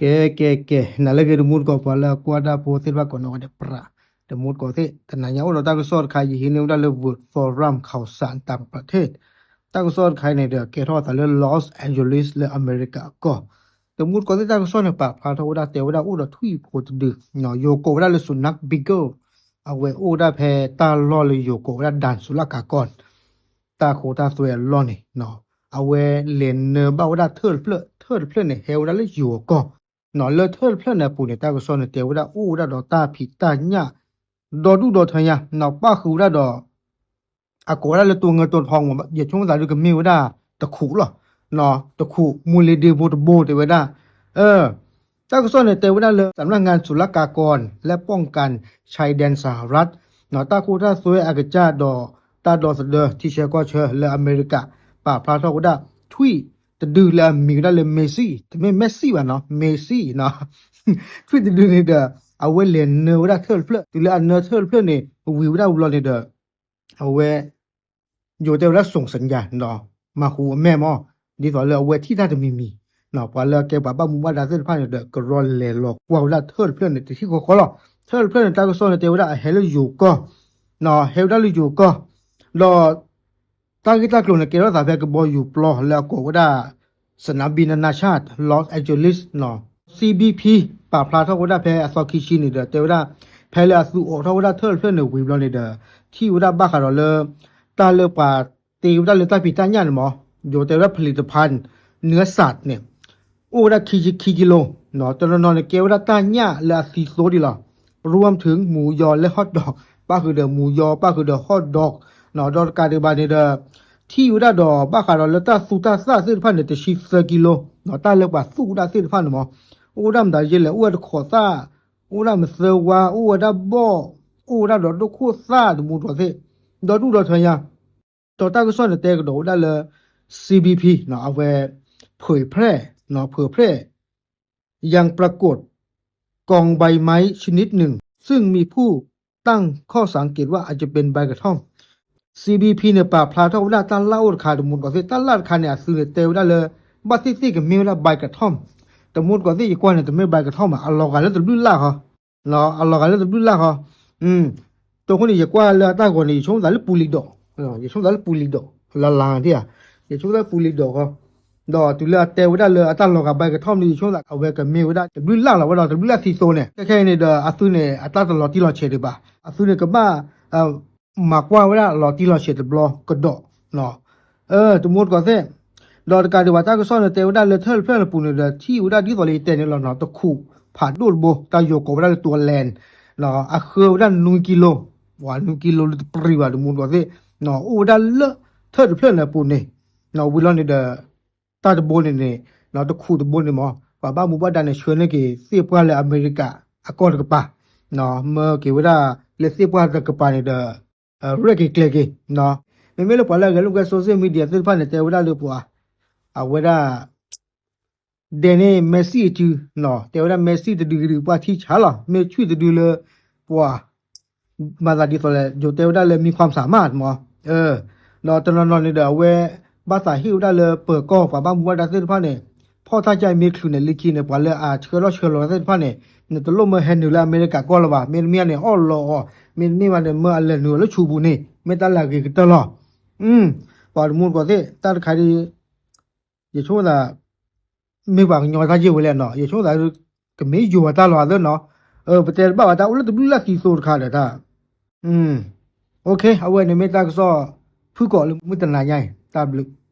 ကဲ ကဲ ကဲ နၤလၢအဂ့ၤ တမူတကိး ပှၤလၢအကွၢ်တၢ်ဖိသ့ၣ်တဖၣ်ကိးနီၢ်ဂၤဒဲး ပြး တမူတကိးသ့ၣ် တနၤညါအိၣ်ဒီးတၢ်ကစီၣ်တခါ ယဟံးန့ၢ်ဝဲဒၣ်လၢ World Forum Khaosod Tang Prathet တၢ်ကစီၣ်တခါအံၤန့ၣ်ဒီး ကဲထီၣ်အသးလၢ Los Angeles လၢအမဲရကၤအကီၢ် တမူတကိးသ့ၣ် တၢ်ကစီၣ်န့ၣ် ပာ်ဖျါထီၣ်ဝဲဒၣ် တဲဝဲဒၣ်အိၣ်ဒီးထွံၣ်ဖိတဒု ယိၤကိးဝဲဒၣ်လၢ Sunak Beetle အဝဲအိၣ်ဝဲဒၣ်ဖဲတၢ်လီၢ်လၢယိၤကိးဝဲဒၣ် ဒၢၣ်စူၤလၢကၤကီၢ် တၢ်ဃိတၢ်သွဲအလီၢ်န့ၣ် အဝဲလဲၤနၢဘၣ်ဝဲဒၣ်ထၢၣ်တဖျၢၣ် ထၢၣ်တဖျၢၣ်န့ၣ် ဟဲဝဲဒၣ်လၢယိၤအကီၢ် လၢထၢၣ်တဖျၢၣ်န့ၣ်အပူၤန့ၣ် တၢ်ကစီၣ်န့ၣ် တဲဝဲဒၣ်အိၣ်ဝဲဒၣ်ဒီးတၢ်ဖံးတၢ်ညၣ် ဒီဒူၣ်ဒီထၢညါ ပၣ်ဃုာ်ဝဲဒၣ်ဒီး အကိးဝဲဒၣ်လၢတိၤငၢတိၤထီမး ယဆိကမိၣ်သးဒုးကမ့ၢ်ဝဲဒၣ်တခူးလီၤ. တခူး မူလ့ဒ့ဖိတဘိတဲဝဲဒၣ် တၢ်ကစီၣ်န့ၣ် တဲဝဲဒၣ်လၢ สำนักงานศุลกากร และป้องกันชายแดนสหรัฐ တၢ်ခိတၢ်သွဲအကစၢ်ဒီး တၢ်ဒီသဒၢထံဆၢကီၢ်ဆၢလၢအမဲရကၤ ပာ်ဖျါထီၣ်ဝဲဒၣ် ထွံၣ်တဒုလၢအမံၤဝဲဒၣ်လၢ Macy တမ့ၢ် Messi ဘၣ်နီၤ Macy နီၤ ထွံၣ်တဒုန့ၣ်ဒီး အဝဲလဲၤနၢဝဲဒၣ်ထၢၣ်တဖျၢၣ် တုၤလၢအနၢထၢၣ်တဖျၢၣ်န့ၣ် ဝံၤဝဲဒၣ်ဝံၤလီၤန့ၣ်ဒီး အဝဲ ယိၤတဲဝဲဒၣ် ส่งสัญญาณ ဒီး မၤဟူးအမဲာ်မး ဒ်သိးလၢအဝဲထံၣ်တၢ်တမံၤမံၤ ပှၤလၢအကဲပှၤဘၣ်မူဘၣ်ဒါသ့ၣ်တဖၣ်န့ၣ်ဒီး ကရီလဲၤလီၤကွၢ်ဝဲဒၣ်ထၢၣ်တဖျၢၣ်န့ၣ် တထံၣ်ဃီဃီလီၤ. ထၢၣ်တဖျၢၣ်န့ၣ် တၢ်ကစီၣ်န့ၣ်တဲဝဲဒၣ်အဟဲလၢယိၤကီၢ် ဟဲဝဲဒၣ်လၢယိၤကီၢ် ဒီး တၢ်ဂ့ၢ်တၢ်ကျိၤန့ၣ် ကဲထီၣ်သးဖဲကဘီယူၤပျီလၢအကိးဝဲဒၣ် สนามบินนานาชาติ Los Angeles နီၤ ซีบีพี ပာ်ဖျါထီၣ်ဝဲဒၣ်ဖဲအသီခံဆံန့ၣ်ဒီး တဲဝဲဒၣ် ဖဲလၢအသုးအိးထီၣ်ဝဲဒၣ်ထၢၣ်တဖျၢၣ်န့ၣ်ဝံၤဘျီန့ၣ်ဒီး ထံၣ်ဝဲဒၣ်ဘၣ်ဃးဒီးလၢ တၢ်လၢပှၤတ့ဝဲဒၣ်လၢတၢ်ဖံးတၢ်ညၣ်န့ၣ်မး ယိၤတဲဝဲဒၣ် ผลิตภัณฑ์เนื้อสัตว์ န့ၣ် အိၣ်ဝဲဒၣ်ခံဆံခံကံလိ တနီၤနီၤန့ၣ် ကဲဝဲဒၣ်တၢ်ညၣ်လၢအသံသိဒံးလီၤ รวมถึงหมูยอและ hot dog ပၣ်ဃုာ်ဒီးမူယီၤ ပၣ်ဃုာ်ဒီး hot dog ဒီးတကးဒံးဘၣ်န့ၣ်ဒီး ထံၣ်ဝဲဒၣ်ဒီးဘၣ်ဃးဒီးလၢတၢ်သူတၢ်သၣ်သ့ၣ်တဖၣ်န့ၣ် တဆံသၢကံလိ တၢ်လၢပှၤသူၣ်ဝဲဒၣ်သ့ၣ်တဖၣ်န့ၣ်မး အိၣ်ဝဲဒၣ်မတၤယဲလဲၣ် အိၣ်ဝဲဒၣ်တခိးသၣ် အိၣ်ဝဲဒၣ်မသၢဝါ အိၣ်ဝဲဒၣ်ဘီၣ် အိၣ်ဝဲဒၣ်ဒီးဒိၣ်ခိၣ်သၣ်တမူတကိးသ့ၣ် ဒီဒူၣ်ဒီထၢညါ ဒီးတၢ်ကစီၣ်န့ၣ်တဲကဒီးဝဲဒၣ်လၢ ซีบีพี အဝဲ เผยแพร่ เผยแพร่ ยังปรากฏกองใบไม้ชนิดหนึ่ง ซึ่งมีผู้ตั้งข้อสังเกตว่าอาจจะเป็นใบกระท่อม ซีบีพี န့ၣ် ပာ်ဖျါထီၣ်ဝဲဒၣ်တၢ်လၣ်အိၣ်တခါတမူတကိးသ့ၣ် တၢ်လၣ်တခါန့ၣ် အသုးန့ၣ်တဲဝဲဒၣ်လၢ ဘၣ်သ့ၣ်သ့ၣ်ကမ့ၢ်ဝဲဒၣ် ใบกระท่อม တမူတကိးသ့ၣ် ယကွၢ်န့ၣ် တမ့ၢ် ใบกระท่อม ဘၣ် အလီၤဂာ်လၢတဘျုးလၢ်ဃီ အလီၤဂာ်လၢတဘျုးလၢ်ဃီ တိၢ်ဃိန့ၣ် ယကွၢ်လၢအတၢ်ဂီၤန့ၣ် ယဆိကမိၣ်သးလၢပူၤလံၤဒိး ယဆိကမိၣ်သးလၢပူၤလံၤဒိး လၢလၢထံၣ်ဧါ ယဆိကမိၣ်သးလၢပူၤလံၤဒိးဃီ ဒီးတုၤလၢအတဲဝဲဒၣ်လၢအတၢ်လီၤဂာ် ใบกระท่อม န့ၣ် ယဆိကမိၣ်သး အဝဲကမ့ၢ်ဝဲဒၣ်တဘျုးလၢ်လီၤဝဲဒီး တဘျုးလၢ်သံသိန့ၣ် ခဲခဲအံၤန့ၣ်ဒီး အသုးန့ၣ် အတၢ်တလီၤတံၢ်လီၤဆဲးဒံးဘၣ် အသုးန့ၣ်ကဘၣ် မၤကွၢ်ဝဲဒၣ်လီၤတံၢ်လီၤဆဲးတဘျီကဒီး တမူတကိးသ့ၣ် ဒီးတကးဒံးဘၣ်တၢ်ကစီၣ်န့ၣ် တဲဝဲဒၣ်လၢထၢၣ်တဖျၢၣ်န့ၣ်ပူၤန့ၣ်ဒီး ထံၣ်ဝဲဒၣ်ဒ်သိးလၢယတဲန့ၣ်လီၤနီၤ တခူးဖးဒိၣ်တဘိ တၢ်ယိၤကိးဝဲဒၣ်လၢ ตัวแลน အဃၢဝဲဒၣ်နွံကံလိ ပှၤနွံကံလိလၢတပျံၤဘၣ် တမူတကိးသ့ၣ် အိၣ်ဝဲဒၣ်လၢထၢၣ်တဖျၢၣ်န့ၣ်ပူၤန့ၣ် ဝံၤလီၤန့ၣ်ဒီး တၢ်တဘိန့ၣ်န့ၣ် တခူးတဘိန့ၣ်မး ပှၤဘၣ်မူဘၣ်ဒါန့ၣ် ဆှၢန့ၢ်က့ၤသ့ၣ်ပှၢ်လၢအမဲရကၤအကီၢ်တကပၤ မၢက့ၤဝဲဒၣ်လၢသ့ၣ်ပှၢ်တကပၤန့ၣ်ဒီး ရဲၣ်က့ၤကျဲၤက့ၤ မ့မ့ၢ်လၢပှၤလၢအဂဲၤလိာ်ကွဲ social media သ့ၣ်တဖၣ်န့ၣ် တဲဝဲဒၣ်လၢပှၤ အဝဲဒၣ် ဒဲန့ၣ် Messi အစု တဲဝဲဒၣ် Messi တဒုကဒု ပှၤထံဆါလီၤ မ့ၢ်ထွံၣ်တဒုလၢ ပှၤ မၤသးဒ်သိးလဲၣ် ယိၤတဲဝဲဒၣ်လၢ มีความสามารถ မး ဒီးတနီၤနီၤန့ၣ်ဒီး အဝဲ ဘၣ်သးဟ့ၣ်ဝဲဒၣ်လၢပၢၤကီၢ်ပှၤဘၣ်မူဘၣ်ဒါသ့ၣ်တဖၣ်န့ၣ် ဖီၣ်တၢ်ကၢ်အံၤမ့ၢ်ချုးန့ၣ် လၢခံန့ၣ် ပှၤလၢအဆှၢလီၢ်ဆှၢလီၤသ့ၣ်တဖၣ်န့ၣ် နတလိၣ်မၢဟဲနုာ်လၢအမဲရကၤကီၢ်လၢၤဘၣ် မ့တမ့ၢ်န့ၣ် အီၣ်လီၤအီၤ မ့တမ့ၢ်ဘၣ်န့ၣ် မၢအလဲၤနုာ်အီၤလၢဆူးပူၤန့ၣ် မ့ၢ်တၢ်လၢအဂ့ၤကတၢၢ်လီၤ ပှၤတမူတကိးသ့ၣ် တၢ်တခါဒ် ယဆိကမိၣ်သး မ့ၢ်ပှၤကညီတၢ်ယ့ၢ်ဝဲလဲၣ်နီၤ ယဆိကမိၣ်သး ကမ့ၢ်ယိၤအတၢ်လီၤသၢနီၤ ပတဲတဘၣ်ဘၣ်တၢ်အိၣ်လၢတဘျုးလၢ်သံသိတခါဒီးတၢ် အဝဲန့ၣ်မ့ၢ်တၢ်ကစီၣ် ဖုၣ်ကိာ်လၢမုၢ်တနၤညါအံၤ တၢ်ဘျုး